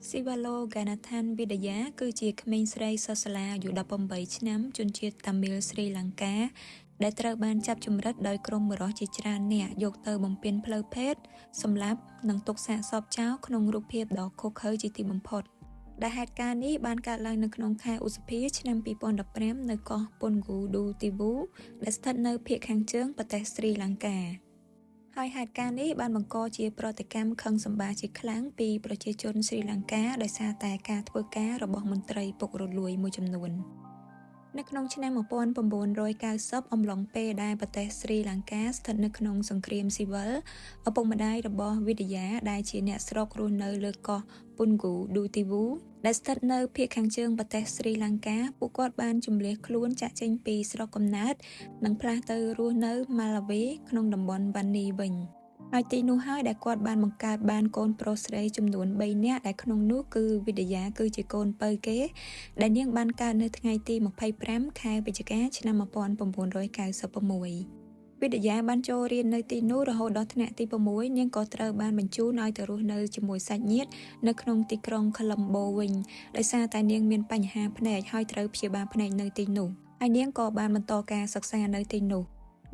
ស៊ីវ៉ាឡូហ្គាណាថាន វីដយ៉ាគឺជាក្មេងស្រីសិស្សសាលាអាយុ18ឆ្នាំជនជាតិតាមីលស្រីលង្កាដែលត្រូវបានចាប់ជំរិតដោយក្រុមបុរសជាច្រើននាក់យកទៅបំពានផ្លូវភេទសម្លាប់និងទុកសាកសពចោលក្នុងរូបភាពដ៏ឃោរឃៅជាទីបំផុតដែលហេតុការណ៍នេះបានកើតឡើងនៅក្នុងខែឧសភាឆ្នាំ2015នៅកោះពុនហ្គូឌូទីវូដែលស្ថិតនៅភាគខាងជើងប្រទេសស្រីលង្កាហើយហេតុការណ៍នេះបានបង្កជាប្រតិកម្មខឹងសម្បារជាខ្លាំងពីប្រជាជនស្រីលង្កាដោយសារតែការធ្វើការរបស់មន្ត្រីពុករលួយមួយចំនួននៅក្នុងឆ្នាំ1990អំឡុងពេលដែលប្រទេសស្រីលង្កាស្ថិតនៅក្នុងសង្គ្រាមស៊ីវិលឪពុកម្ដាយរបស់វិទ្យាដែលជាអ្នកស្រុករស់នៅលើកោះពុនហ្គូឌូទីវូដែលស្ថិតនៅភាគខាងជើងប្រទេសស្រីលង្កាពួកគាត់បានជម្លៀសខ្លួនចាកចេញពីស្រុកកំណើតនិងផ្លាស់ទៅរស់នៅម៉ាឡាវីក្នុងតំបន់វ៉ានីវិញហើយទីនោះហើយដែលគាត់បានបង្កើតបានកូនប្រុសស្រីចំនួន3នាក់ដែលក្នុងនោះគឺវិទ្យាគឺជាកូនពៅគេដែលនាងបានកើតនៅថ្ងៃទី25ខែវិច្ឆិកាឆ្នាំ1996វិទ្យាបានចូលរៀននៅទីនោះរហូតដល់ថ្នាក់ទី6នាងក៏ត្រូវបានបញ្ជូនឲ្យទៅរស់នៅជាមួយសាច់ញាតិនៅក្នុងទីក្រុងខលំបូវិញដោយសារតែនាងមានបញ្ហាភ្នែកហើយត្រូវព្យាបាលភ្នែកនៅទីនោះហើយនាងក៏បានបន្តការសិក្សានៅទីនោះ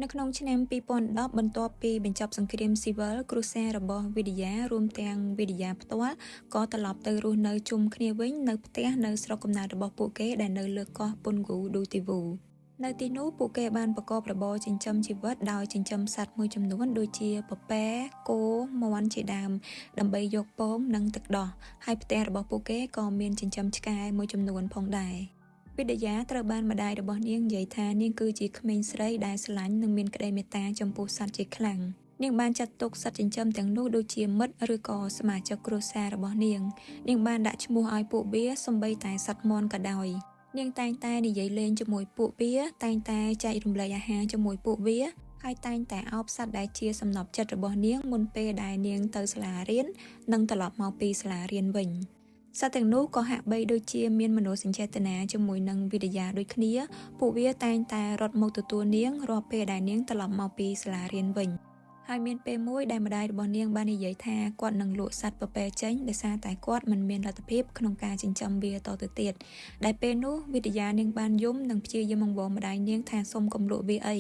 នៅក្នុងឆ្នាំ2010បន្ទាប់ពីបញ្ចប់សង្គ្រាមស៊ីវិលគ្រួសាររបស់វិទ្យារួមទាំងវិទ្យាផ្ទាល់ក៏ត្រឡប់ទៅរស់នៅជុំគ្នាវិញនៅផ្ទះនៅស្រុកកំណើតរបស់ពួកគេដែលនៅលើកោះពុនហ្គូឌូទីវូនៅទីនោះពួកគេបានប្រកបរបរចិញ្ចឹមជីវិតដោយចិញ្ចឹមសត្វមួយចំនួនដូចជាពពែគោមាន់ជាដើមដើម្បីយកពងនិងទឹកដោះហើយផ្ទះរបស់ពួកគេក៏មានចិញ្ចឹមឆ្កែមួយចំនួនផងដែរវិទ្យាត្រូវបានម្ដាយរបស់នាងនិយាយថានាងគឺជាក្មេងស្រីដែលស្រឡាញ់និងមានក្តីមេត្តាចំពោះសត្វជាខ្លាំងនាងបានចាត់ទុកសត្វចិញ្ចឹមទាំងនោះដូចជាមិត្តឬក៏សមាជិកគ្រួសាររបស់នាងនាងបានដាក់ឈ្មោះឲ្យពួកវាសូម្បីតែសត្វមាន់ក៏ដោយនាងតែងតែនិយាយលេងជាមួយពួកវាតែងតែចែករំលែកអាហារជាមួយពួកវាហើយតែងតែអោបសត្វដែលជាសំណព្វចិត្តរបស់នាងមុនពេលដែលនាងទៅសាលារៀននិងត្រឡប់មកពីសាលារៀនវិញសត្វទាំងនោះក៏ហាក់បីដូចជាមានមនោសញ្ចេតនាជាមួយនឹងវិទ្យាដូចគ្នាពួកវាតែងតែរត់មកទទួលនាងរាល់ពេលដែលនាងត្រឡប់មកពីសាលារៀនវិញហើយមានពេលមួយដែលម្ដាយរបស់នាងបាននិយាយថាគាត់នឹងលក់សត្វពពែចេញដោយសារតែគាត់មិនមានលទ្ធភាពក្នុងការចិញ្ចឹមវាតទៅទៀតដែលពេលនោះវិទ្យានាងបានយំនិងព្យាយាមអង្វរម្ដាយនាងថាសូមកុំលក់វាអី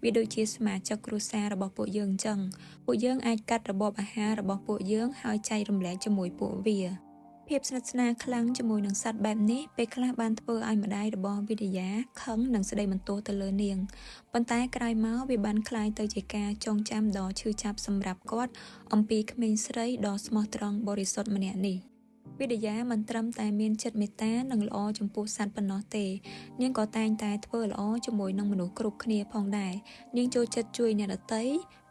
វាដូចជាសមាជិកគ្រួសាររបស់ពួកយើងអញ្ចឹងពួកយើងអាចកាត់របបអាហាររបស់ពួកយើងហើយចែករំលែកជាមួយពួកវាភាពស្និទ្ធស្នាលខ្លាំងជាមួយនឹងសត្វបែបនេះពេលខ្លះបានធ្វើឲ្យម្ដាយរបស់វិទ្យាខឹងនិងស្ដីបន្ទោសទៅលើនាងប៉ុន្តែក្រោយមកវាបានក្លាយទៅជាការចងចាំដ៏ឈឺចាប់សម្រាប់គាត់អំពីក្មេងស្រីដ៏ស្មោះត្រង់បរិសុទ្ធម្នាក់នេះវិទ្យាមិនត្រឹមតែមានចិត្តមេត្តានិងល្អចំពោះសត្វប៉ុណ្ណោះទេនាងក៏តែងតែធ្វើល្អជាមួយនឹងមនុស្សគ្រប់គ្នាផងដែរនាងចូលចិត្តជួយអ្នកដទៃ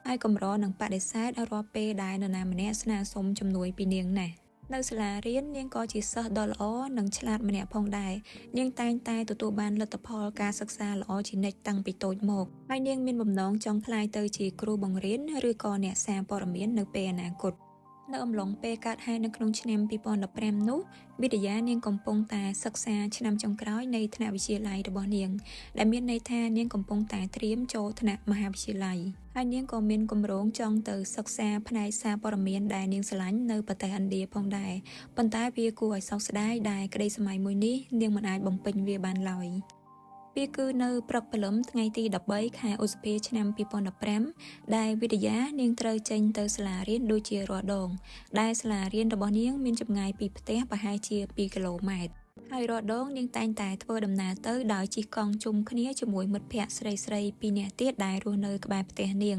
ហើយកម្រនឹងបដិសេធរាល់ពេលដែលនរណាម្នាក់ស្នើសុំជំនួយពីនាងណាស់នៅសាលារៀននាងក៏ជាសិស្សដ៏ល្អនិងឆ្លាតម្នាក់ផងដែរនាងតែងតែទទួលបានលទ្ធផលការសិក្សាល្អជានិច្ចតាំងពីតូចមកហើយនាងមានបំណងចង់ក្លាយទៅជាគ្រូបង្រៀនឬក៏អ្នកសារព័ត៌មាននៅពេលអនាគតនៅអំឡុងពេលកើតហេតុនៅក្នុងឆ្នាំ2015នោះវិទ្យានាងកំពុងតែសិក្សាឆ្នាំចុងក្រោយនៃថ្នាក់វិទ្យាល័យរបស់នាងដែលមានន័យថានាងកំពុងតែត្រៀមចូលថ្នាក់មហាវិទ្យាល័យហើយនាងក៏មានគម្រោងចង់ទៅសិក្សាផ្នែកសារព័ត៌មានដែលនាងស្រឡាញ់នៅប្រទេសឥណ្ឌាផងដែរប៉ុន្តែវាគួរឲ្យសោកស្ដាយដែលក្តីស្រមៃមួយនេះនាងមិនអាចបំពេញវាបានឡើយវាគឺនៅព្រឹកព្រលឹមថ្ងៃទី13ខែឧសភាឆ្នាំ2015ដែលវិទ្យានាងត្រូវចេញទៅសាលារៀនដូចជារាល់ដងដែលសាលារៀនរបស់នាងមានចម្ងាយពីផ្ទះប្រហែលជា2គីឡូម៉ែត្រហើយរាល់ដងនាងតែងតែធ្វើដំណើរទៅដោយជិះកង់ជុំគ្នាជាមួយមិត្តភ័ក្តិស្រីៗពីរនាក់ទៀតដែលរស់នៅក្បែរផ្ទះនាង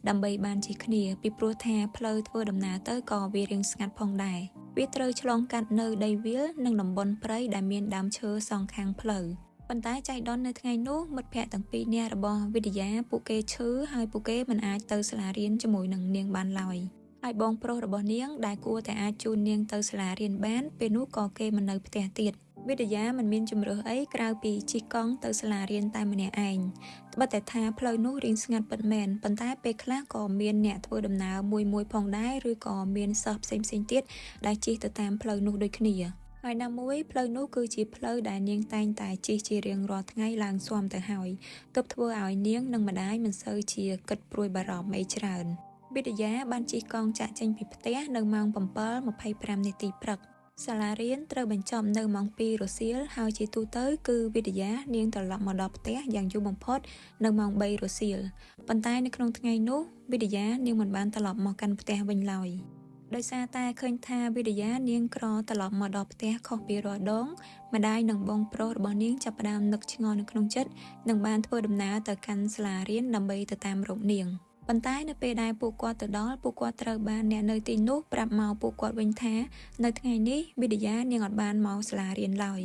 ដើម្បីបានជិះគ្នាពីព្រោះថាផ្លូវធ្វើដំណើរទៅក៏វារៀងស្ងាត់ផងដែរវាត្រូវឆ្លងកាត់នៅដីវាលនិងតំបន់ព្រៃដែលមានដើមឈើសងខាងផ្លូវប៉ុន្តែចៃដន្យនៅថ្ងៃនោះមិត្តភ័ក្តិទាំងពីរនាក់របស់វិទ្យាពួកគេឈឺហើយពួកគេមិនអាចទៅសាលារៀនជាមួយនឹងនាងបានឡើយហើយបងប្រុសរបស់នាងដែលគួរតែអាចជូននាងទៅសាលារៀនបានពេលនោះក៏គេមិននៅផ្ទះទៀតវិទ្យាមិនមានជម្រើសអីក្រៅពីជិះកង់ទៅសាលារៀនតែម្នាក់ឯងត្បិតតែថាផ្លូវនោះរៀងស្ងាត់ពិតមែនប៉ុន្តែពេលខ្លះក៏មានអ្នកធ្វើដំណើរមួយមួយផងដែរឬក៏មានសិស្សផ្សេងៗទៀតដែលជិះទៅតាមផ្លូវនោះដូចគ្នាហើយណាមួយផ្លូវនោះគឺជាផ្លូវដែលនាងតែងតែជិះជារៀងរាល់ថ្ងៃឡើងស៊ាំទៅហើយទើបធ្វើឲ្យនាងនិងម្ដាយមិនសូវជាគិតព្រួយបារម្ភអីច្រើនវិទ្យាបានជិះកង់ចាក់ចេញពីផ្ទះនៅម៉ោង7:25នាទីព្រឹក សាលារៀនត្រូវបញ្ចប់នៅម៉ោង2រសៀលហើយជាទូទៅគឺវិទ្យានាងត្រឡប់មកដល់ផ្ទះយ៉ាងយូរបំផុតនៅម៉ោង3រសៀលប៉ុន្តែនៅក្នុងថ្ងៃនោះវិទ្យានាងមិនបានត្រឡប់មកកាន់ផ្ទះវិញឡើយដោយសារតែឃើញថាវិទ្យានាងក្រត្រឡប់មកដល់ផ្ទះខុសពីរាល់ដងម្ដាយនិងបងប្រុសរបស់នាងចាប់ផ្ដើមនឹកឆ្ងល់នៅក្នុងចិត្តនិងបានធ្វើដំណើរទៅកាន់សាលារៀនដើម្បីទៅតាមរកនាងប៉ុន្តែនៅពេលដែលពួកគាត់ទៅដល់ពួកគាត់ត្រូវបានអ្នកនៅទីនោះប្រាប់មកពួកគាត់វិញថានៅថ្ងៃនេះវិទ្យានាងអត់បានមកសាលារៀនឡើយ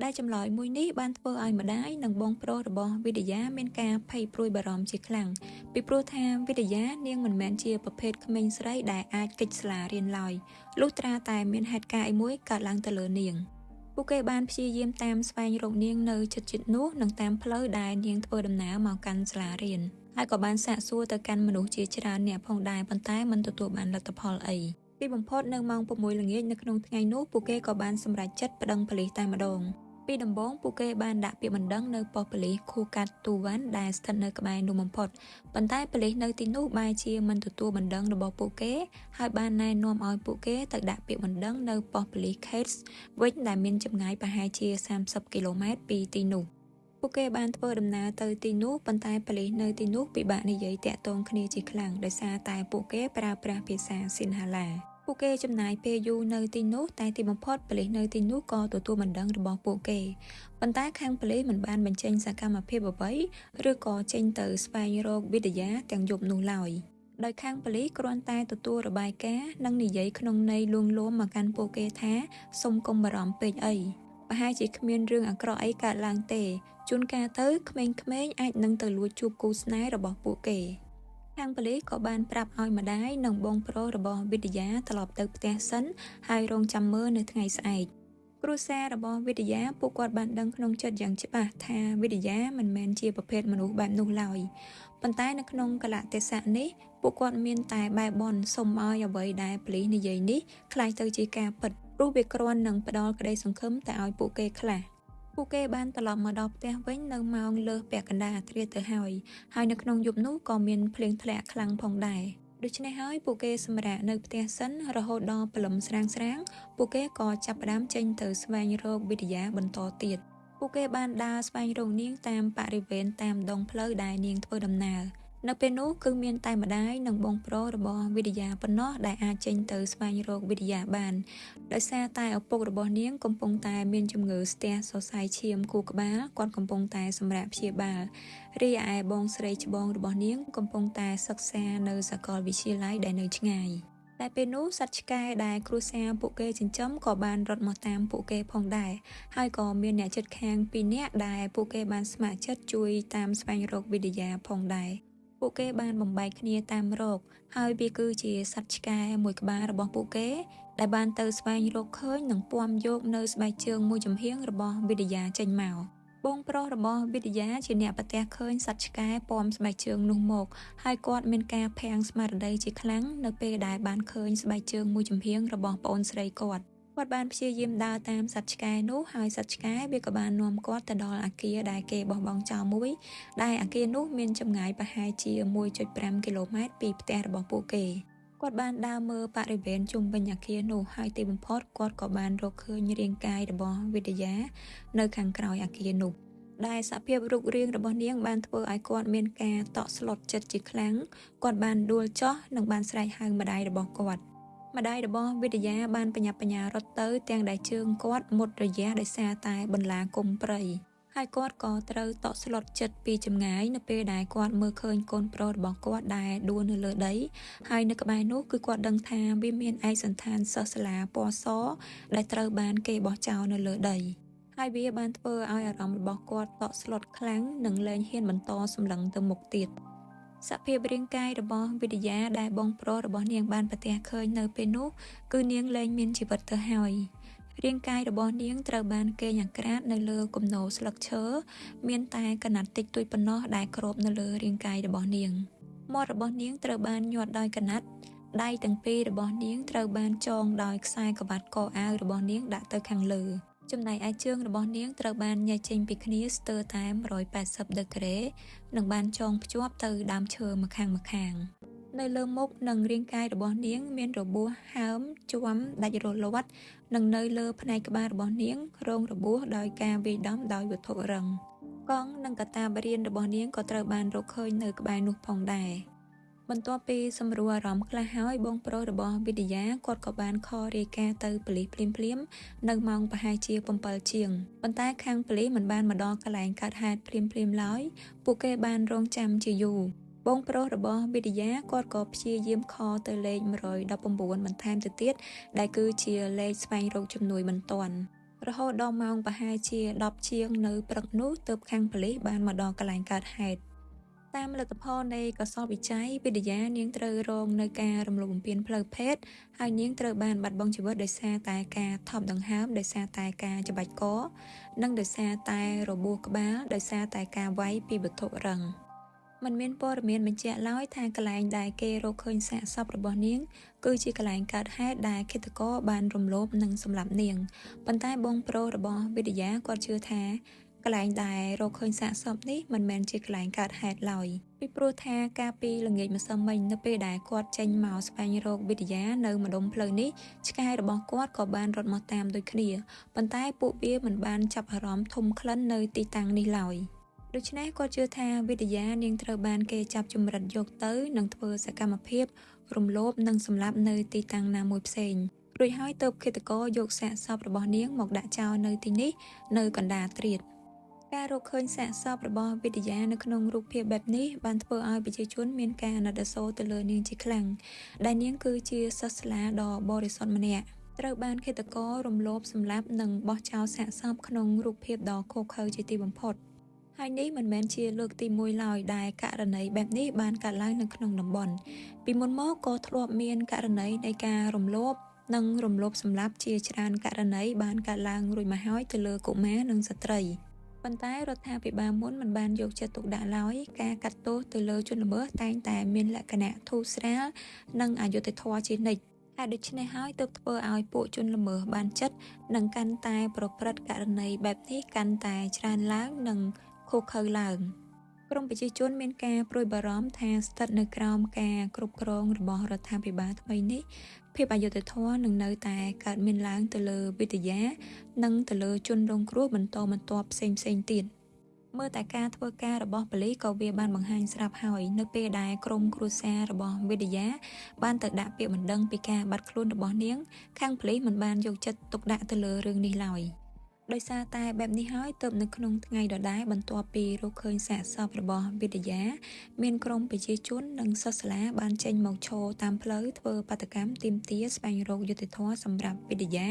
ដែលចម្លើយមួយនេះបានធ្វើឲ្យម្ដាយនិងបងប្រុសរបស់វិទ្យាមានការភ័យព្រួយបារម្ភជាខ្លាំងពីព្រោះថាវិទ្យានាងមិនមែនជាប្រភេទក្មេងស្រីដែលអាចគេចសាលារៀនឡើយលុះត្រាតែមានហេតុការណ៍អីមួយកើតឡើងទៅលើនាងពួកគេបានព្យាយាមតាមស្វែងរកនាងនៅជិតៗនោះនិងតាមផ្លូវដែលនាងធ្វើដំណើរមកកាន់សាលារៀនហើយក៏បានសាកសួរទៅកាន់មនុស្សជាច្រើនអ្នកផងដែរប៉ុន្តែមិនទទួលបានលទ្ធផលអីទីបំផុតនៅម៉ោង6ល្ងាចនៅក្នុងថ្ងៃនោះពួកគេក៏បានសម្រេចចិត្តប្តឹងប៉ូលីសតែម្ដងពីដំបូងពួកគេបានដាក់ពាក្យបណ្ដឹងនៅប៉ុស្តិ៍ប៉ូលីសខូកាត់ទូវ៉ាន់ដែលស្ថិតនៅក្បែរនោះបំផុតប៉ុន្តែប៉ូលីសនៅទីនោះបែរជាមិនទទួលបណ្ដឹងរបស់ពួកគេហើយបានណែនាំឲ្យពួកគេទៅដាក់ពាក្យបណ្ដឹងនៅប៉ុស្តិ៍ប៉ូលីស Kate វិញដែលមានចម្ងាយប្រហែលជា30គីឡូម៉ែត្រពីទីនោះពួកគេបានធ្វើដំណើរទៅទីនោះប៉ុន្តែប៉ូលីសនៅទីនោះពិបាកនិយាយតាក់ទងគ្នាជាខ្លាំងដោយសារតែពួកគេប្រើប្រាស់ភាសាស៊ីនហាឡាពួកគេចំណាយពេលយូរនៅទីនោះតែទីបំផុតប៉ូលីសនៅទីនោះក៏ទទួលបណ្ដឹងរបស់ពួកគេប៉ុន្តែខាងប៉ូលីសមិនបានបញ្ចេញសកម្មភាពអ្វីឬក៏ចេញទៅស្វែងរកវិទ្យាទាំងយប់នោះឡើយដោយខាងប៉ូលីសគ្រាន់តែទទួលរបាយការណ៍និងនិយាយក្នុងន័យលួងលោមមកកាន់ពួកគេថាសូមកុំបារម្ភពេកអីប្រហែលជាគ្មានរឿងអាក្រក់អីកើតឡើងទេជួនកាលទៅក្មេងៗអាចនឹងទៅលួចជួបគូស្នេហ៍របស់ពួកគេខាងប៉ូលីសក៏បានប្រាប់ឲ្យម្ដាយនិងបងប្រុសរបស់វិទ្យាត្រឡប់ទៅផ្ទះសិនហើយរងចាំមើលនៅថ្ងៃស្អែកគ្រួសាររបស់វិទ្យាពួកគាត់បានដឹងក្នុងចិត្តយ៉ាងច្បាស់ថាវិទ្យាមិនមែនជាប្រភេទមនុស្សបែបនោះឡើយប៉ុន្តែនៅក្នុងកលៈទេសៈនេះពួកគាត់មានតែបែបបនសុំឲ្យអ្វីដែលប៉ូលីសនិយាយនេះក្លាយទៅជាការពិតព្រោះវាគ្រាន់នឹងផ្ដល់ក្តីសង្ឃឹមតែឲ្យពួកគេខ្លះពួកគេបានត្រឡប់មកដល់ផ្ទះវិញនៅម៉ោងលើសពាក់កណ្ដាលអាធ្រាត្រទៅហើយហើយនៅក្នុងយប់នោះក៏មានភ្លៀងធ្លាក់ខ្លាំងផងដែរដូច្នេះហើយពួកគេសម្រាកនៅផ្ទះសិនរហូតដល់ព្រលឹមស្រាងៗពួកគេក៏ចាប់ផ្ដើមចេញទៅស្វែងរកវិទ្យាបន្តទៀតពួកគេបានដើរស្វែងរកនាងតាមបរិវេណតាមដងផ្លូវដែលនាងធ្វើដំណើរនៅពេលនោះគឺមានតែម្ដាយនិងបងប្រុសរបស់វិទ្យាប៉ុណ្ណោះដែលអាចចេញទៅស្វែងរកវិទ្យាបានដោយសារតែឪពុករបស់នាងកំពុងតែមានជំងឺស្ទះសរសៃឈាមខួរក្បាលគាត់កំពុងតែសម្រាកព្យាបាលរីឯបងស្រីច្បងរបស់នាងកំពុងតែសិក្សានៅសាកលវិទ្យាល័យដែលនៅឆ្ងាយតែពេលនោះសត្វឆ្កែដែលគ្រួសារពួកគេចិញ្ចឹមក៏បានរត់មកតាមពួកគេផងដែរហើយក៏មានអ្នកជិតខាងពីរនាក់ដែលពួកគេបានស្ម័គ្រចិត្តជួយតាមស្វែងរកវិទ្យាផងដែរពួកគេបានបំបែកគ្នាតាមរកហើយវាគឺជាសត្វឆ្កែមួយក្បាលរបស់ពួកគេដែលបានទៅស្វែងរកឃើញនិងពាំយកនៅស្បែកជើងមួយចំហៀងរបស់វិទ្យាចេញមកបងប្រុសរបស់វិទ្យាជាអ្នកប្រទះឃើញសត្វឆ្កែពាំស្បែកជើងនោះមកហើយគាត់មានការភាំងស្មារតីជាខ្លាំងនៅពេលដែលបានឃើញស្បែកជើងមួយចំហៀងរបស់ប្អូនស្រីគាត់គាត់បានព្យាយាមដើរតាមសត្វឆ្កែនោះហើយសត្វឆ្កែវាក៏បាននាំគាត់ទៅដល់អាគារដែលគេបោះបង់ចោលមួយដែលអាគារនោះមានចម្ងាយប្រហែលជា 1.5 គីឡូម៉ែត្រពីផ្ទះរបស់ពួកគេគាត់បានដើរមើលបរិវេណជុំវិញអាគារនោះហើយទីបំផុតគាត់ក៏បានរកឃើញរាងកាយរបស់វិទ្យានៅខាងក្រោយអាគារនោះដែលសភាពរូបរាងរបស់នាងបានធ្វើឲ្យគាត់មានការតក់ស្លុតចិត្តជាខ្លាំងគាត់បានដួលចុះនិងបានស្រែកហៅម្ដាយរបស់គាត់ម្ដាយរបស់វិទ្យាបានបញ្ញាបញ្ញារត់ទៅទាំងដែលជើងគាត់មុតរយះដោយសារតែបន្លាគុំព្រៃហើយគាត់ក៏ត្រូវតក់ស្លុតចិត្តពីចម្ងាយនៅពេលដែលគាត់មើលឃើញកូនប្រុសរបស់គាត់ដែលដួលនៅលើដីហើយនៅក្បែរនោះគឺគាត់ដឹងថាវាមានឯកសណ្ឋានសិស្សសាលាពណ៌សដែលត្រូវបានគេបោះចោលនៅលើដីហើយវាបានធ្វើឲ្យអារម្មណ៍របស់គាត់តក់ស្លុតខ្លាំងនិងលែងហ៊ានបន្តសម្លឹងទៅមុខទៀតសភាពរាងកាយរបស់វិទ្យាដែលបងប្រុសរបស់នាងបានប្រទះឃើញនៅពេលនោះគឺនាងលែងមានជីវិតទៅហើយរាងកាយរបស់នាងត្រូវបានគេងអាក្រាតនៅលើគំនរស្លឹកឈើមានតែកណាត់តិចតួចប៉ុណ្ណោះដែលគ្របនៅលើរាងកាយរបស់នាងមាត់របស់នាងត្រូវបានញាត់ដោយកណាត់ដៃទាំងពីររបស់នាងត្រូវបានចងដោយខ្សែក្រវ៉ាត់កអាវរបស់នាងដាក់ទៅខាងលើចំណែកឯជើងរបស់នាងត្រូវបានញែកចេញពីគ្នាស្ទើរតែ180ដឺក្រេនិងបានចងភ្ជាប់ទៅដើមឈើម្ខាងៗ នៅលើមុខនិងរាងកាយរបស់នាងមានរបួសហើមជាំដាច់រលាត់និងនៅលើផ្នែកក្បាលរបស់នាងរងរបួសដោយការវាយដំដោយវត្ថុរឹងកង់និងកាតាបរៀនរបស់នាងក៏ត្រូវបានរកឃើញនៅក្បែរនោះផងដែរបន្ទាប់ពីសម្រួលអារម្មណ៍ខ្លះហើយបងប្រុសរបស់វិទ្យាគាត់ក៏បានខលរាយការណ៍ទៅប៉ូលីសភ្លាមៗនៅម៉ោងប្រហែលជា7ជាងប៉ុន្តែខាងប៉ូលីសមិនបានមកដល់កន្លែងកើតហេតុភ្លាមៗឡើយពួកគេបានរងចាំជាយូរបងប្រុសរបស់វិទ្យាគាត់ក៏ព្យាយាមខលទៅលេខ119បន្ថែមទៅទៀតដែលគឺជាលេខស្វែងរកជំនួយបន្ទាន់រហូតដល់ម៉ោងប្រហែលជា10ជាងនៅព្រឹកនោះទើបខាងប៉ូលីសបានមកដល់កន្លែងកើតហេតុតាមលទ្ធផលនៃកសលវិច័យវិទ្យានាងត្រូវរងនៅការរំលោភបំពានផ្លូវភេទហើយនាងត្រូវបានបាត់បង់ជីវិតដោយសារតែការថប់ដង្ហើមដោយសារតែការច្បាច់កនិងដោយសារតែរបួសក្បាលដោយសារតែការវាយពីវត្ថុរឹងមិនមានព័ត៌មានបញ្ជាក់ឡើយថាកន្លែងដែលគេរកឃើញសាកសពរបស់នាងគឺជាកន្លែងកើតហេតុដែលឃាតករបានរំលោភនិងសម្លាប់នាងប៉ុន្តែបងប្រុសរបស់វិទ្យាគាត់ជឿថាកន្លែងដែលរកឃើញសាកសពនេះមិនមែនជាកន្លែងកើតហេតុឡើយពីព្រោះថាកាលពីល្ងាចម្សិលមិញនៅពេលដែលគាត់ចេញមកស្វែងរកវិទ្យានៅម្ដុំផ្លូវនេះឆ្កែរបស់គាត់ក៏បានរត់មកតាមដូចគ្នាប៉ុន្តែពួកវាមិនបានចាប់អារម្មណ៍ធំក្លិននៅទីតាំងនេះឡើយដូច្នេះគាត់ជឿថាវិទ្យានាងត្រូវបានគេចាប់ជំរិតយកទៅនិងធ្វើសកម្មភាពរំលោភនិងសម្លាប់នៅទីតាំងណាមួយផ្សេងរួចហើយទើបឃាតករយកសាកសពរបស់នាងមកដាក់ចោលនៅទីនេះនៅកណ្ដាលទ្រាតការរកឃើញសាកសពរបស់វិទ្យានៅក្នុងរូបភាពបែបនេះបានធ្វើឲ្យប្រជាជនមានការអាណិតអាសូរទៅលើនាងជាខ្លាំងដែលនាងគឺជាសិស្សសាលាដ៏បរិសុទ្ធម្នាក់ត្រូវបានឃាតកររំលោភសម្លាប់និងបោះចោលសាកសពក្នុងរូបភាពដ៏ឃោរឃៅជាទីបំផុតហើយនេះមិនមែនជាលើកទី1ឡើយដែលករណីបែបនេះបានកើតឡើងនៅក្នុងតំបន់ពីមុនមកក៏ធ្លាប់មានករណីនៃការរំលោភនិងរំលោភសម្លាប់ជាច្រើនករណីបានកើតឡើងរួចមកហើយទៅលើកុមារនិងស្ត្រីប៉ុន្តែរដ្ឋាភិបាលមុនមិនបានយកចិត្តទុកដាក់ឡើយការកាត់ទោសទៅលើជនល្មើសតែងតែមានលក្ខណៈធូរស្រាលនិងអយុត្តិធម៌ជានិច្ចហើយដូច្នេះហើយទើបធ្វើឲ្យពួកជនល្មើសបានចិត្តនិងកាន់តែប្រព្រឹត្តករណីបែបនេះកាន់តែច្រើនឡើងនិងឃោរឃៅឡើងក្រមប្រជាជនមានការព្រួយបារម្ភថាស្ថិតនៅក្រោមការគ្រប់គ្រងរបស់រដ្ឋាភិបាលថ្មីនេះភាពអយុត្តិធម៌នឹងនៅតែកើតមានឡើងទៅលើវិទ្យានិងទៅលើជនរងគ្រោះបន្តបន្ទាប់ផ្សេងៗទៀតមើលតែការធ្វើការរបស់ប៉ូលីសក៏វាបានបង្ហាញស្រាប់ហើយនៅពេលដែលក្រុមគ្រួសាររបស់វិទ្យាបានទៅដាក់ពាក្យបណ្ដឹងពីការបាត់ខ្លួនរបស់នាងខាងប៉ូលីសមិនបានយកចិត្តទុកដាក់ទៅលើរឿងនេះឡើយដោយសារតែបែបនេះហើយទើបនៅក្នុងថ្ងៃដដែលបន្ទាប់ពីរកឃើញសាកសពរបស់វិទ្យាមានក្រុមប្រជាជននិងសិស្សសាលាបានចេញមកឈរតាមផ្លូវធ្វើបាតុកម្មទាមទារស្វែងរកយុត្តិធម៌សម្រាប់វិទ្យា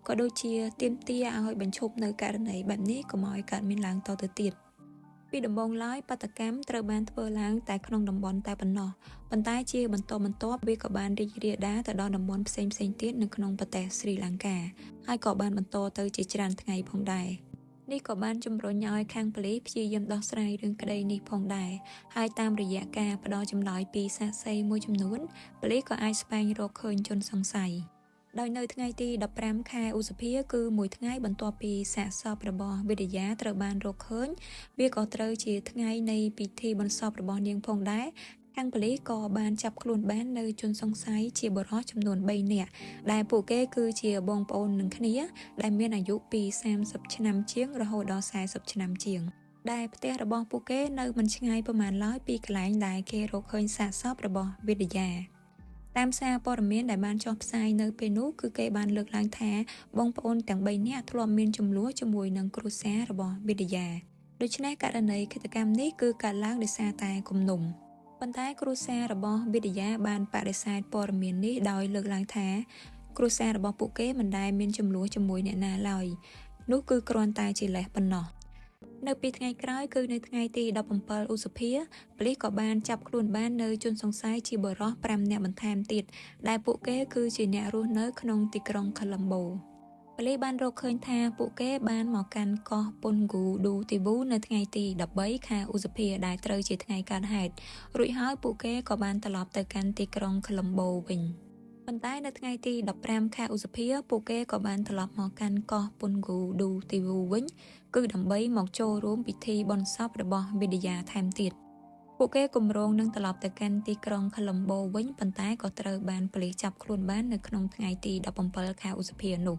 ក៏ដូចជាទាមទារឲ្យបញ្ឈប់នៅករណីបែបនេះកុំឲ្យកើតមានឡើងតទៅទៀតពីដំបូងឡើយបាតុកម្មត្រូវបានធ្វើឡើងតែក្នុងតំបន់តែប៉ុណ្ណោះប៉ុន្តែជាបន្តបន្ទាប់វាក៏បានរីករាលដាលទៅដល់តំបន់ផ្សេងៗទៀតនៅក្នុងប្រទេសស្រីលង្កាហើយក៏បានបន្តទៅជាច្រើនថ្ងៃផងដែរនេះក៏បានជំរុញឲ្យខាងប៉ូលីសព្យាយាមដោះស្រាយរឿងក្តីនេះផងដែរហើយតាមរយៈការផ្ដល់ចម្លើយពីសាក្សីមួយចំនួនប៉ូលីសក៏អាចស្វែងរកឃើញជនសង្ស័យដោយនៅថ្ងៃទី15ខែឧសភាគឺមួយថ្ងៃបន្ទាប់ពីសាកសពរបស់វិទ្យាត្រូវបានរកឃើញវាក៏ត្រូវជាថ្ងៃនៃពិធីបុណ្យសពរបស់នាងផងដែរខាងប៉ូលីសក៏បានចាប់ខ្លួនបាននៅជនសង្ស័យជាបុរសចំនួន3នាក់ដែលពួកគេគឺជាបងប្អូននឹងគ្នាដែលមានអាយុពី30ឆ្នាំជាងរហូតដល់40ឆ្នាំជាងដែលផ្ទះរបស់ពួកគេនៅមិនឆ្ងាយប្រមាណឡើយពីកន្លែងដែលគេរកឃើញសាកសពរបស់វិទ្យាតាមសារព័ត៌មានដែលបានចុះផ្សាយនៅពេលនោះគឺគេបានលើកឡើងថាបងប្អូនទាំង3នាក់ធ្លាប់មានជម្លោះជាមួយនឹងគ្រួសាររបស់វិទ្យាដូច្នេះករណីឃាតកម្មនេះគឺកើតឡើងដោយសារតែគំនុំប៉ុន្តែគ្រួសាររបស់វិទ្យាបានបដិសេធព័ត៌មាននេះដោយលើកឡើងថាគ្រួសាររបស់ពួកគេមិនដែលមានជម្លោះជាមួយអ្នកណាឡើយនោះគឺគ្រាន់តែជាលេសប៉ុណ្ណោះនៅពីថ្ងៃក្រោយគឺនៅថ្ងៃទី17ឧសភាប៉ូលីសក៏បានចាប់ខ្លួនបាននៅជនសង្ស័យជាបុរស5នាក់បន្ថែមទៀតដែលពួកគេគឺជាអ្នករស់នៅក្នុងទីក្រុងខូឡុំបូប៉ូលីសបានរកឃើញថាពួកគេបានមកកាន់កោះពុនហ្គូឌូទីវូនៅថ្ងៃទី13ខែឧសភាដែលត្រូវជាថ្ងៃកើតហេតុរួចហើយពួកគេក៏បានត្រឡប់ទៅកាន់ទីក្រុងខូឡុំបូវិញប៉ុន្តែនៅថ្ងៃទី15ខែឧសភាពួកគេក៏បានត្រឡប់មកកាន់កោះពុនហ្គូឌូទីវូវិញគឺដើម្បីមកចូលរួមពិធីបុណ្យសពរបស់វិទ្យាថែមទៀត ពួកគេគម្រោងនឹងត្រឡប់ទៅកាន់ទីក្រុងខលំបូវិញប៉ុន្តែក៏ត្រូវបានប៉ូលីសចាប់ខ្លួនបាននៅក្នុងថ្ងៃទី17ខែឧសភានោះ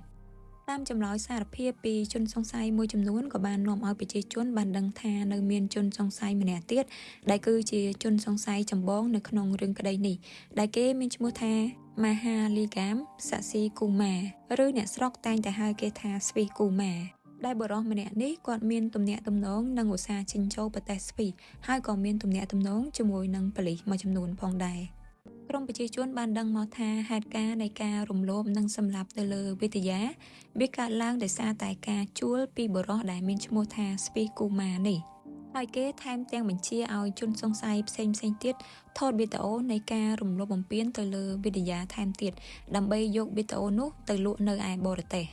តាមចម្លើយសារភាពពីជនសង្ស័យមួយចំនួនក៏បាននាំឲ្យប្រជាជនបានដឹងថានៅមានជនសង្ស័យម្នាក់ទៀតដែលគឺជាជនសង្ស័យចម្បងនៅក្នុងរឿងក្តីនេះដែលគេមានឈ្មោះថាម៉ាហាលីហ្គាមសាស៊ីគូម៉ាឬអ្នកស្រុកតែងតែហៅគេថាស្វីសគូម៉ាដែលបុរសម្នាក់នេះគាត់មានទំនាក់ទំនងនឹងឧស្សាហ៍ចិញ្ចោប្រទេសស្វីសហើយក៏មានទំនាក់ទំនងជាមួយនឹងប៉ូលីសមួយចំនួនផងដែរក្រុមប្រជាជនបានដឹងមកថាហេតុការណ៍នៃការរំលោភនិងសម្លាប់ទៅលើវិទ្យាវាកើតឡើងដោយសារតែការជួលពីបុរសដែលមានឈ្មោះថាស្វីសគូម៉ានេះហើយគេថែមទាំងបញ្ជាឲ្យជនសង្ស័យផ្សេងផ្សេងទៀតថតវីដេអូនៃការរំលោភបំពានទៅលើវិទ្យាថែមទៀតដើម្បីយកវីដេអូនោះទៅលក់នៅឯបរទេស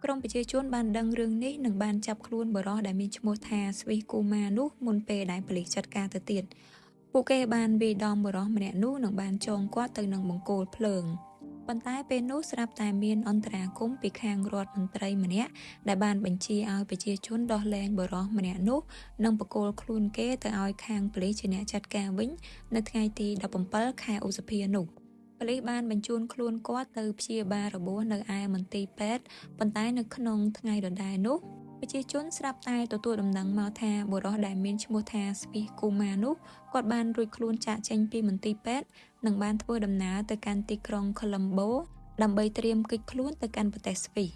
ក្រុមប្រជាជនបានដឹងរឿងនេះនិងបានចាប់ខ្លួនបុរសដែលមានឈ្មោះថាស្វីសគូម៉ានោះមុនពេលដែលប៉ូលីសចាត់ការទៅទៀតពួកគេបានវាយដំបុរសម្នាក់នោះនិងបានចងគាត់ទៅនឹងបង្គោលភ្លើងប៉ុន្តែពេលនោះស្រាប់តែមានអន្តរាគមន៍ពីខាងរដ្ឋមន្ត្រីម្នាក់ដែលបានបញ្ជាឲ្យប្រជាជនដោះលែងបុរសម្នាក់នោះនិងប្រគល់ខ្លួនគេទៅឲ្យខាងប៉ូលីសជាអ្នកចាត់ការវិញនៅថ្ងៃទី17ខែឧសភានោះប៉ូលីសបានបញ្ជូនខ្លួនគាត់ទៅព្យាបាលរបួសនៅឯមន្ទីរពេទ្យប៉ុន្តែនៅក្នុងថ្ងៃដដែលនោះប្រជាជនស្រាប់តែទទួលដំណឹងមកថាបុរសដែលមានឈ្មោះថាស្វីសគូម៉ានោះគាត់បានរួចខ្លួនចាកចេញពីមន្ទីរពេទ្យនិងបានធ្វើដំណើរទៅកាន់ទីក្រុងខលំបូដើម្បីត្រៀមគេចខ្លួនទៅកាន់ប្រទេសស្វីស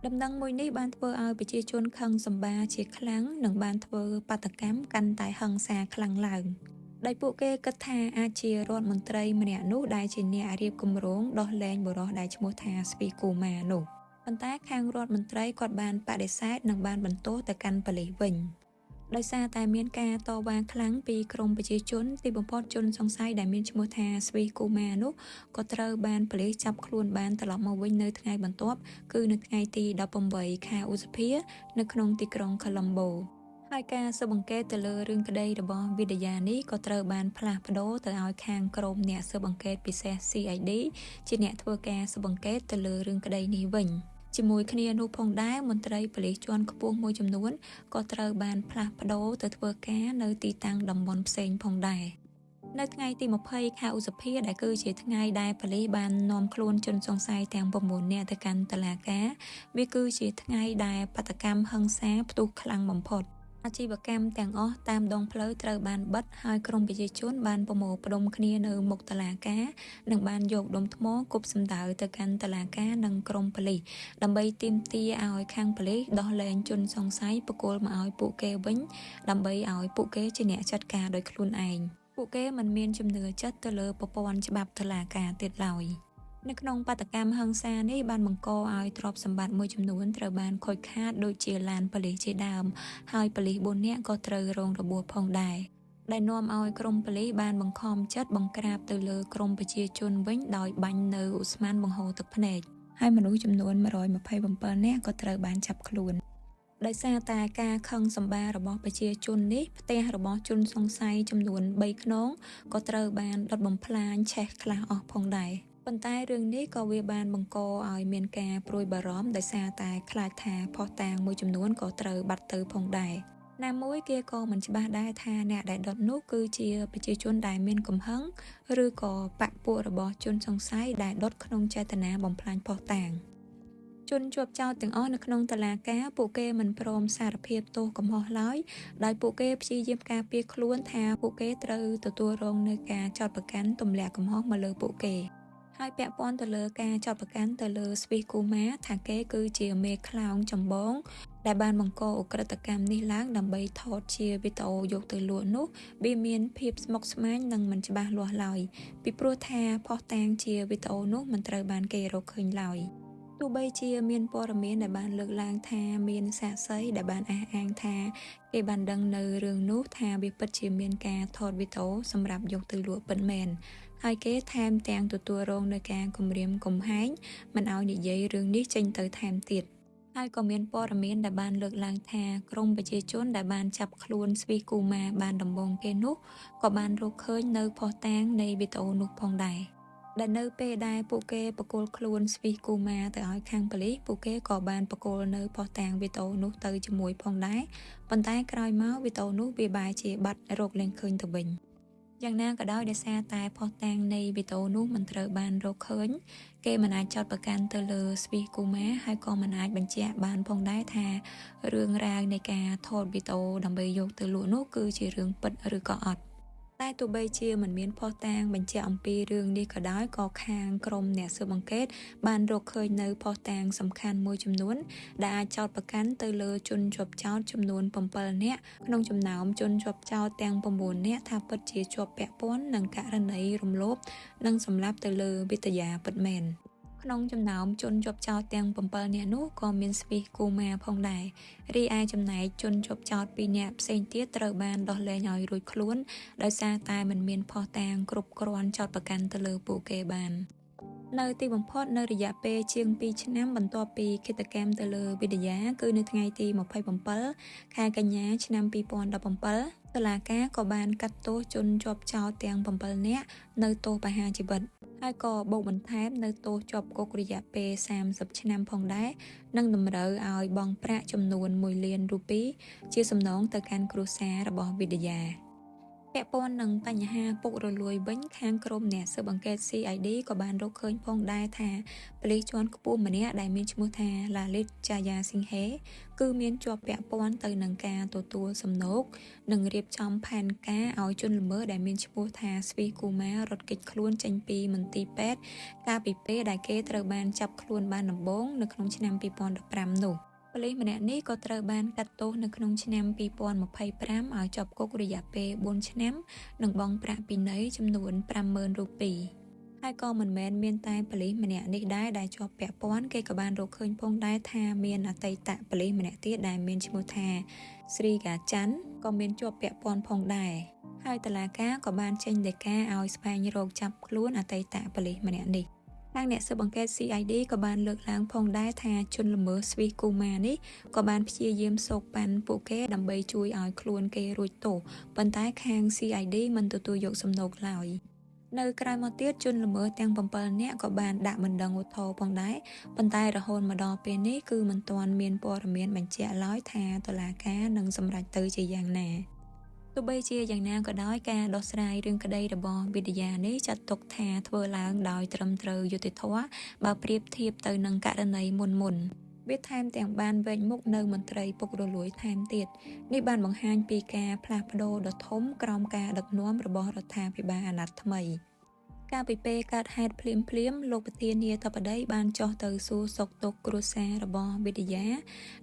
ដំណឹងមួយនេះបានធ្វើឲ្យប្រជាជនខឹងសម្បាជាខ្លាំងនិងបានធ្វើបាតុកម្មកាន់តែហិង្សាខ្លាំងឡើងដោយពួកគេគិតថាអាចជារដ្ឋមន្ត្រីម្នាក់នោះដែលជាអ្នករៀបគម្រោងដោះលែងបុរសដែលឈ្មោះថាស្វីគូម៉ានោះប៉ុន្តែខាងរដ្ឋមន្ត្រីគាត់បានបដិសេធនិងបានបន្ទោសទៅកាន់ប៉ូលីសវិញដោយសារតែមានការតវ៉ាខ្លាំងពីក្រមប្រជាជនទីបំផុតជនសង្ស័យដែលមានឈ្មោះថាស្វីគូម៉ានោះក៏ត្រូវបានប៉ូលីសចាប់ខ្លួនបានត្រឡប់មកវិញនៅថ្ងៃបន្ទាប់គឺនៅថ្ងៃទី18ខែឧសភានៅក្នុងទីក្រុងខលំបូហើយការស៊ើបអង្កេតទៅលើរឿងក្តីរបស់វិទ្យានេះក៏ត្រូវបានផ្លាស់ប្ដូរទៅឲ្យខាងក្រុមអ្នកស៊ើបអង្កេតពិសេស CID ជាអ្នកធ្វើការស៊ើបអង្កេតទៅលើរឿងក្តីនេះវិញជាមួយគ្នានោះផងដែរមន្ត្រីប៉ូលីសជាន់ខ្ពស់មួយចំនួនក៏ត្រូវបានផ្លាស់ប្ដូរទៅធ្វើការនៅទីតាំងតំបន់ផ្សេងផងដែរនៅថ្ងៃទី20ខែឧសភាដែលគឺជាថ្ងៃដែលប៉ូលីសបាននាំខ្លួនជនសង្ស័យទាំង9នាក់ទៅកាន់តុលាការវាគឺជាថ្ងៃដែលបាតុកម្មហិង្សាផ្ទុះខ្លាំងបំផុតអាជីវកម្មទាំងអស់តាមដងផ្លូវត្រូវបានបិទហើយក្រុមប្រជាជនបានប្រមូលផ្ដុំគ្នានៅមុខតុលាការនិងបានយកដុំថ្មគប់សម្ដៅទៅកាន់តុលាការនិងក្រុមប៉ូលីសដើម្បីទាមទារឲ្យខាងប៉ូលីសដោះលែងជនសង្ស័យប្រគល់មកឲ្យពួកគេវិញដើម្បីឲ្យពួកគេជាអ្នកចាត់ការដោយខ្លួនឯងពួកគេមិនមានជំនឿចិត្តទៅលើប្រព័ន្ធច្បាប់តុលាការទៀតឡើយនៅក្នុងបាតុកម្មហិង្សានេះបានបង្កឲ្យទ្រព្យសម្បត្តិមួយចំនួនត្រូវបានខូចខាតដូចជាឡានប៉ូលីសជាដើមហើយប៉ូលីស4នាក់ក៏ត្រូវរងរបួសផងដែរដែលនាំឲ្យក្រុមប៉ូលីសបានបង្ខំចិត្តបង្ក្រាបទៅលើក្រុមប្រជាជនវិញដោយបាញ់នៅឧស្ម័នបង្ហូរទឹកភ្នែកហើយមនុស្សចំនួន127នាក់ក៏ត្រូវបានចាប់ខ្លួនដោយសារតែការខឹងសម្បារបស់ប្រជាជននេះផ្ទះរបស់ជនសង្ស័យចំនួន3ខ្នងក៏ត្រូវបានដុតបំផ្លាញឆេះខ្លះអស់ផងដែរប៉ុន្តែរឿងនេះក៏វាបានបង្កឲ្យមានការព្រួយបារម្ភដោយសារតែខ្លាចថាភស្តុតាងមួយចំនួនក៏ត្រូវបាត់ទៅផងដែរណាមួយគេក៏មិនច្បាស់ដែរថាអ្នកដែលដុតនោះគឺជាប្រជាជនដែលមានកំហឹងឬក៏បក្ខពួករបស់ជនសង្ស័យដែលដុតក្នុងចេតនាបំផ្លាញភស្តុតាងជនជាប់ចោទទាំងអស់នៅក្នុងតុលាការពួកគេមិនព្រមសារភាពទោសកំហុសឡើយដោយពួកគេព្យាយាមការពារខ្លួនថាពួកគេត្រូវទទួលរងនូវការចោទប្រកាន់ទម្លាក់កំហុសមកលើពួកគេហើយពាក់ព័ន្ធទៅលើការចោទប្រកាន់ទៅលើស្វីសគូម៉ាថាគេគឺជាមេខ្លោងចម្បងដែលបានបង្កឧក្រិដ្ឋកម្មនេះឡើងដើម្បីថតជាវីដេអូយកទៅលក់នោះវាមានភាពស្មុគស្មាញនិងមិនច្បាស់លាស់ឡើយពីព្រោះថាភស្តុតាងជាវីដេអូនោះមិនត្រូវបានគេរកឃើញឡើយទោះបីជាមានព័ត៌មានដែលបានលើកឡើងថាមានសាក្សីដែលបានអះអាងថាគេបានដឹងនៅរឿងនោះថាវាពិតជាមានការថតវីដេអូសម្រាប់យកទៅលក់ពិតមែនហើយគេថែមទាំងទទួលរងនូវការគំរាមកំហែងមិនឲ្យនិយាយរឿងនេះចេញទៅថែមទៀតហើយក៏មានព័ត៌មានដែលបានលើកឡើងថាក្រុមប្រជាជនដែលបានចាប់ខ្លួនស្វីសគូម៉ាបានដំបូងគេនោះក៏បានរកឃើញនៅភស្តុតាងនៃវីដេអូនោះផងដែរដែលនៅពេលដែលពួកគេប្រគល់ខ្លួនស្វីសគូម៉ាទៅឲ្យខាងប៉ូលីសពួកគេក៏បានប្រគល់នៅភស្តុតាងវីដេអូនោះទៅជាមួយផងដែរប៉ុន្តែក្រោយមកវីដេអូនោះវាបែរជាបាត់រកលែងឃើញទៅវិញ។ យ៉ាងណាក៏ដោយដោយសារតែភស្តុតាងនៃវីដេអូនោះមិនត្រូវបានរកឃើញគេមិនអាចចោទប្រកាន់ទៅលើស្វីសគូម៉ាហើយក៏មិនអាចបញ្ជាក់បានផងដែរថារឿងរ៉ាវនៃការថតវីដេអូដើម្បីយកទៅលក់នោះគឺជារឿងពិតឬក៏អត់តែទោះបីជាមិនមានភស្តុតាងបញ្ជាក់អំពីរឿងនេះក៏ដោយក៏ខាងក្រុមអ្នកស៊ើបអង្កេតបានរកឃើញនៅភស្តុតាងសំខាន់មួយចំនួនដែលអាចចោទប្រកាន់ទៅលើជនជាប់ចោទចំនួន7នាក់ក្នុងចំណោមជនជាប់ចោទទាំង9នាក់ថាពិតជាជាប់ពាក់ព័ន្ធនឹងករណីរំលោភនិងសម្លាប់ទៅលើវិទ្យាពិតមែនក្នុងចំណោមជនជាប់ចោទទាំង7នាក់នោះក៏មានស្វីសគូម៉ាផងដែររីឯចំណែកជនជាប់ចោទ2នាក់ផ្សេងទៀតត្រូវបានដោះលែងឲ្យរួចខ្លួនដោយសារតែមិនមានភស្តុតាងគ្រប់គ្រាន់ចោទប្រកាន់ទៅលើពួកគេបាននៅទីបំផុតនៅរយៈពេលជាង2ឆ្នាំបន្ទាប់ពីឃាតកម្មទៅលើវិទ្យាគឺនៅថ្ងៃទី27ខែកញ្ញាឆ្នាំ2017តុលាការក៏បានកាត់ទោសជនជាប់ចោទទាំង7នាក់នៅទោសប្រហារជីវិតហើយក៏បូកបន្ថែមនៅទោសជាប់គុករយៈពេល30ឆ្នាំផងដែរនិងតម្រូវឲ្យបង់ប្រាក់ចំនួន1លានរូពីជាសំណងទៅកាន់គ្រួសាររបស់វិទ្យាពាក់ព័ន្ធនឹងបញ្ហាពុករលួយវិញខាងក្រុមអ្នកស៊ើបអង្កេត CID ក៏បានរកឃើញផងដែរថាប៉ូលីសជាន់ខ្ពស់ម្នាក់ដែលមានឈ្មោះថាឡាលីតចាយ៉ាស៊ីងហេគឺមានជាប់ពាក់ព័ន្ធទៅនឹងការទទួលសំណូកនិងរៀបចំផែនការឲ្យជនល្មើសដែលមានឈ្មោះថាស្វីគូម៉ារត់គេចខ្លួនចេញពីមន្ទីរពេទ្យកាលពីពេលដែលគេត្រូវបានចាប់ខ្លួនបានដំបូងនៅក្នុងឆ្នាំ2015នោះប៉ូលីសម្នាក់នេះក៏ត្រូវបានកាត់ទោសនៅក្នុងឆ្នាំ2025ឲ្យជាប់គុករយៈពេល4ឆ្នាំនិងបង់ប្រាក់ពិន័យចំនួន50000រូពីហើយក៏មិនមែនមានតែប៉ូលីសម្នាក់នេះដែរដែលជាប់ពាក់ព័ន្ធគេក៏បានរកឃើញផងដែរថាមានអតីតប៉ូលីសម្នាក់ទៀតដែលមានឈ្មោះថាស្រីកាច័ន្ទក៏មានជាប់ពាក់ព័ន្ធផងដែរហើយតុលាការក៏បានចេញដីកាឲ្យស្វែងរកចាប់ខ្លួនអតីតប៉ូលីសម្នាក់នេះខាងអ្នកស៊ើបអង្កេត CID ក៏បានលើកឡើងផងដែរថាជនល្មើសស្វីសគូម៉ានេះក៏បានព្យាយាមសូកប៉ាន់ពួកគេដើម្បីជួយឲ្យខ្លួនគេរួចទោសប៉ុន្តែខាង CID មិនទទួលយកសំណូកឡើយនៅក្រោយមកទៀតជនល្មើសទាំង7នាក់ក៏បានដាក់បណ្ដឹងឧទ្ធរណ៍ផងដែរប៉ុន្តែរហូតមកដល់ពេលនេះគឺមិនទាន់មានព័ត៌មានបញ្ជាក់ឡើយថាតុលាការនឹងសម្រេចទៅជាយ៉ាងណាទោះបីជាយ៉ាងណាក៏ដោយការដោះស្រាយរឿងក្តីរបស់វិទ្យានេះចាត់ទុកថាធ្វើឡើងដោយត្រឹមត្រូវយុត្តិធម៌បើប្រៀបធៀបទៅនឹងករណីមុនៗវាថែមទាំងបានវែកមុខនៅមន្ត្រីពុករលួយថែមទៀតនេះបានបង្ហាញពីការផ្លាស់ប្ដូរដ៏ធំក្រោមការដឹកនាំរបស់រដ្ឋាភិបាលអាណត្តិថ្មីកាលពីពេលកើតហេតុភ្លាមៗលោកប្រធានាធិបតីបានចុះទៅសួរសុខទុក្ខគ្រួសាររបស់វិទ្យា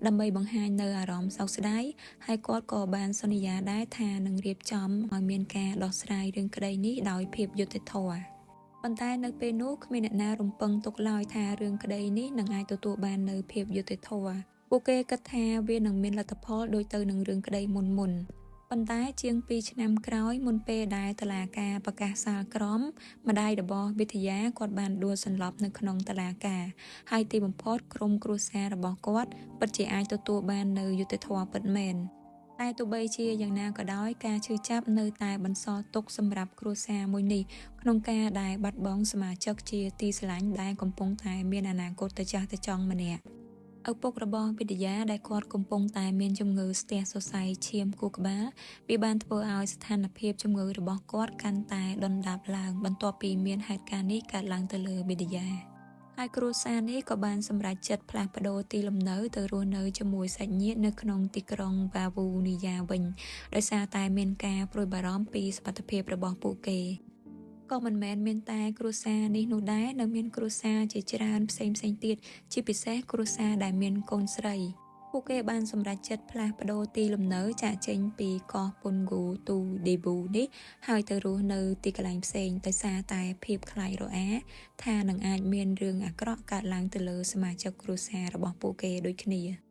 ដើម្បីបង្ហាញនៅអារម្មណ៍សោកស្ដាយហើយគាត់ក៏បានសន្យាដែរថានឹងរៀបចំឲ្យមានការដោះស្រាយរឿងក្តីនេះដោយភាពយុត្តិធម៌ប៉ុន្តែនៅពេលនោះគ្មានអ្នកណារំពឹងទុកឡើយថារឿងក្តីនេះនឹងអាចទទួលបាននូវភាពយុត្តិធម៌ពួកគេគិតថាវានឹងមានលទ្ធផលដូចទៅនឹងរឿងក្តីមុនៗប៉ុន្តែជាង2ឆ្នាំក្រោយមុនពេលដែលតុលាការប្រកាសសាលក្រមម្ដាយរបស់វិទ្យាគាត់បានដួលសន្លប់នៅក្នុងតុលាការហើយទីបំផុតក្រុមគ្រួសាររបស់គាត់ពិតជាអាចទទួលបាននូវយុត្តិធម៌ពិតមែនតែទោះបីជាយ៉ាងណាក៏ដោយការឈឺចាប់នៅតែបន្សល់ទុកសម្រាប់គ្រួសារមួយនេះក្នុងការដែលបាត់បង់សមាជិកជាទីស្រឡាញ់ដែលកំពុងតែមានអនាគតទៅចាស់ទៅចង់ម្នាក់ឪពុករបស់វិទ្យាដែលគាត់កំពុងតែមានជំងឺស្ទះសរសៃឈាមខួរក្បាលវាបានធ្វើឲ្យស្ថានភាពជំងឺរបស់គាត់កាន់តែដុនដាបឡើងបន្ទាប់ពីមានហេតុការណ៍នេះកើតឡើងទៅលើវិទ្យាហើយគ្រួសារនេះក៏បានសម្រេចចិត្តផ្លាស់ប្ដូរទីលំនៅទៅរស់នៅជាមួយសាច់ញាតិនៅក្នុងទីក្រុងវ៉ាវូនីយ៉ាវិញដោយសារតែមានការព្រួយបារម្ភពីសុវត្ថិភាពរបស់ពួកគេក៏មិនមែនមានតែគ្រួសារនេះនោះដែរនៅមានគ្រួសារជាច្រើនផ្សេងៗទៀតជាពិសេសគ្រួសារដែលមានកូនស្រីពួកគេបានសម្រេចចិត្តផ្លាស់ប្ដូរទីលំនៅចាកចេញពីកោះពុនហ្គូទូដេប៊ូនេះហើយទៅរស់នៅទីកន្លែងផ្សេងដោយសារតែភាពខ្លាចរអាថានឹងអាចមានរឿងអាក្រក់កើតឡើងទៅលើសមាជិកគ្រួសាររបស់ពួកគេដូចគ្នា។